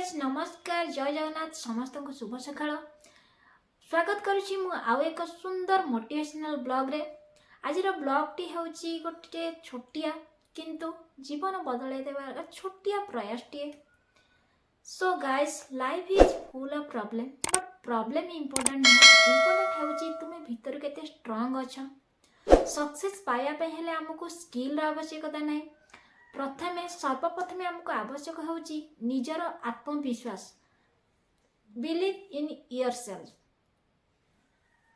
Guys, ନମସ୍କାର, ଜୟ ଜଗନ୍ନାଥ। ସମସ୍ତଙ୍କୁ ଶୁଭ ସକାଳ। ସ୍ୱାଗତ କରୁଛି ମୁଁ ଆଉ ଏକ ସୁନ୍ଦର ମୋଟିଭେସନାଲ୍ ବ୍ଲଗ୍ରେ। ଆଜିର ବ୍ଲଗ୍ଟି ହେଉଛି ଗୋଟିଏ ଛୋଟିଆ କିନ୍ତୁ ଜୀବନ ବଦଳାଇ ଦେବାର ଛୋଟିଆ ପ୍ରୟାସଟିଏ। So guys, life is full of problem, but problem important ନୁହଁ। ଇମ୍ପୋର୍ଟାଣ୍ଟ ହେଉଛି ତୁମେ ଭିତରୁ କେତେ ଷ୍ଟ୍ରଙ୍ଗ ଅଛ। ସକ୍ସେସ୍ ପାଇବା ପାଇଁ ହେଲେ ଆମକୁ ସ୍କିଲ୍ର ଆବଶ୍ୟକତା ନାହିଁ। ପ୍ରଥମେ, ସର୍ବପ୍ରଥମେ ଆମକୁ ଆବଶ୍ୟକ ହେଉଛି ନିଜର ଆତ୍ମବିଶ୍ୱାସ। Believe in yourself.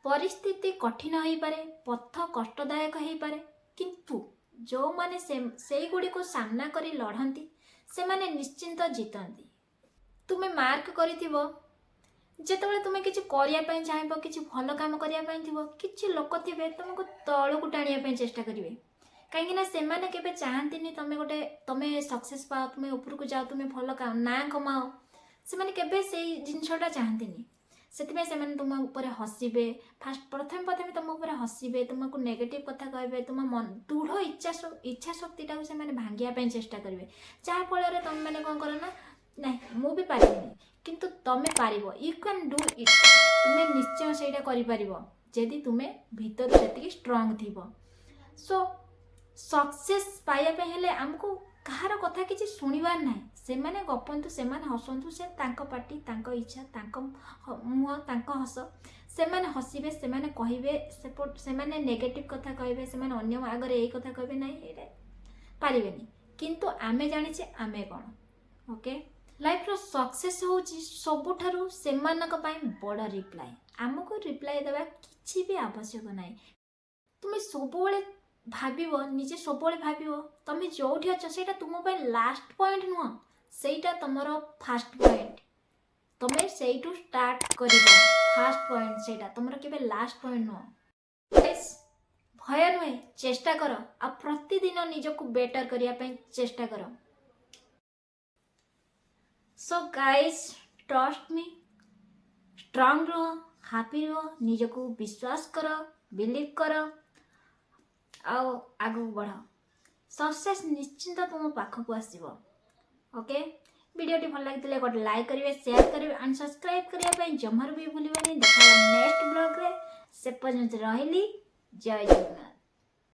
ପରିସ୍ଥିତି କଠିନ ହୋଇପାରେ, ପଥ କଷ୍ଟଦାୟକ ହୋଇପାରେ, କିନ୍ତୁ ଯେଉଁମାନେ ସେଇଗୁଡ଼ିକୁ ସାମ୍ନା କରି ଲଢ଼ନ୍ତି, ସେମାନେ ନିଶ୍ଚିନ୍ତ ଜିତନ୍ତି। ତୁମେ ମାର୍କ କରିଥିବ, ଯେତେବେଳେ ତୁମେ କିଛି କରିବା ପାଇଁ ଚାହିଁବ, କିଛି ଭଲ କାମ କରିବା ପାଇଁ ଥିବ, କିଛି ଲୋକ ଥିବେ ତୁମକୁ ତଳକୁ ଟାଣିବା ପାଇଁ ଚେଷ୍ଟା କରିବେ। କାହିଁକି ନା ସେମାନେ କେବେ ଚାହାନ୍ତିନି ତମେ ସକ୍ସେସ୍ ପାଅ, ତୁମେ ଉପରକୁ ଯାଅ, ତୁମେ ଭଲ କାମ ନାଁ କମାଅ। ସେମାନେ କେବେ ସେଇ ଜିନିଷଟା ଚାହାନ୍ତିନି। ସେଥିପାଇଁ ସେମାନେ ତୁମ ଉପରେ ହସିବେ। ଫାଷ୍ଟ ପ୍ରଥମେ ପ୍ରଥମେ ତୁମ ଉପରେ ହସିବେ, ତୁମକୁ ନେଗେଟିଭ୍ କଥା କହିବେ। ତୁମ ମନ ଦୃଢ଼ ଇଚ୍ଛା ଶକ୍ତିଟାକୁ ସେମାନେ ଭାଙ୍ଗିବା ପାଇଁ ଚେଷ୍ଟା କରିବେ, ଯାହାଫଳରେ ତୁମେମାନେ କ'ଣ କର ନା, ନାଇଁ, ମୁଁ ବି ପାରିବିନି। କିନ୍ତୁ ତମେ ପାରିବ। You can do it. ତୁମେ ନିଶ୍ଚୟ ସେଇଟା କରିପାରିବ, ଯଦି ତୁମେ ଭିତରୁ ସେତିକି ଷ୍ଟ୍ରଙ୍ଗ ଥିବ। ସୋ ସକ୍ସେସ୍ ପାଇବା ପାଇଁ ହେଲେ ଆମକୁ କାହାର କଥା କିଛି ଶୁଣିବାର ନାହିଁ। ସେମାନେ ଗପନ୍ତୁ, ସେମାନେ ହସନ୍ତୁ, ସେ ତାଙ୍କ ପାଟି, ତାଙ୍କ ଇଚ୍ଛା, ତାଙ୍କ ମୁହଁ, ତାଙ୍କ ହସ। ସେମାନେ ହସିବେ, ସେମାନେ କହିବେ, ସେପଟ ସେମାନେ ନେଗେଟିଭ୍ କଥା କହିବେ, ସେମାନେ ଅନ୍ୟ ଆଗରେ ଏଇ କଥା କହିବେ, ନାହିଁ, ଏଇଟା ପାରିବେନି। କିନ୍ତୁ ଆମେ ଜାଣିଛେ ଆମେ କ'ଣ। ଓକେ, ଲାଇଫ୍ର ସକ୍ସେସ୍ ହେଉଛି ସବୁଠାରୁ ସେମାନଙ୍କ ପାଇଁ ବଡ଼ ରିପ୍ଲାଏ। ଆମକୁ ରିପ୍ଲାଏ ଦେବା କିଛି ବି ଆବଶ୍ୟକ ନାହିଁ। ତୁମେ ସବୁବେଳେ ଭାବିବ, ନିଜେ ସବୁବେଳେ ଭାବିବ, ତମେ ଯେଉଁଠି ଅଛ ସେଇଟା ତୁମ ପାଇଁ ଲାଷ୍ଟ ପଏଣ୍ଟ ନୁହଁ, ସେଇଟା ତୁମର ଫାଷ୍ଟ ପଏଣ୍ଟ। ତମେ ସେଇଠୁ ଷ୍ଟାର୍ଟ କରିବ। ଫାଷ୍ଟ ପଏଣ୍ଟ ସେଇଟା ତୁମର କେବେ ଲାଷ୍ଟ ପଏଣ୍ଟ ନୁହଁ। Guys, ଭୟ ନୁହେଁ, ଚେଷ୍ଟା କର ଆଉ ପ୍ରତିଦିନ ନିଜକୁ ବେଟର କରିବା ପାଇଁ ଚେଷ୍ଟା କର। So guys, trust me, strong ରୁହ, ହାପି ରୁହ, ନିଜକୁ ବିଶ୍ୱାସ କର, ବିଲିଭ୍ କର ଆଉ ଆଗକୁ ବଢ଼। ସକ୍ସେସ୍ ନିଶ୍ଚିନ୍ତ ତୁମ ପାଖକୁ ଆସିବ। ଓକେ, ଭିଡ଼ିଓଟି ଭଲ ଲାଗିଥିଲେ ଗୋଟେ ଲାଇକ୍ କରିବେ, ସେୟାର କରିବେ ଆଣ୍ଡ ସବସ୍କ୍ରାଇବ୍ କରିବା ପାଇଁ ଜମାରୁ ବି ଭୁଲିବେନି। ଦେଖା ନେକ୍ସଟ ବ୍ଲଗ୍ରେ। ସେ ପର୍ଯ୍ୟନ୍ତ ରହିଲି। ଜୟ ଜଗନ୍ନାଥ।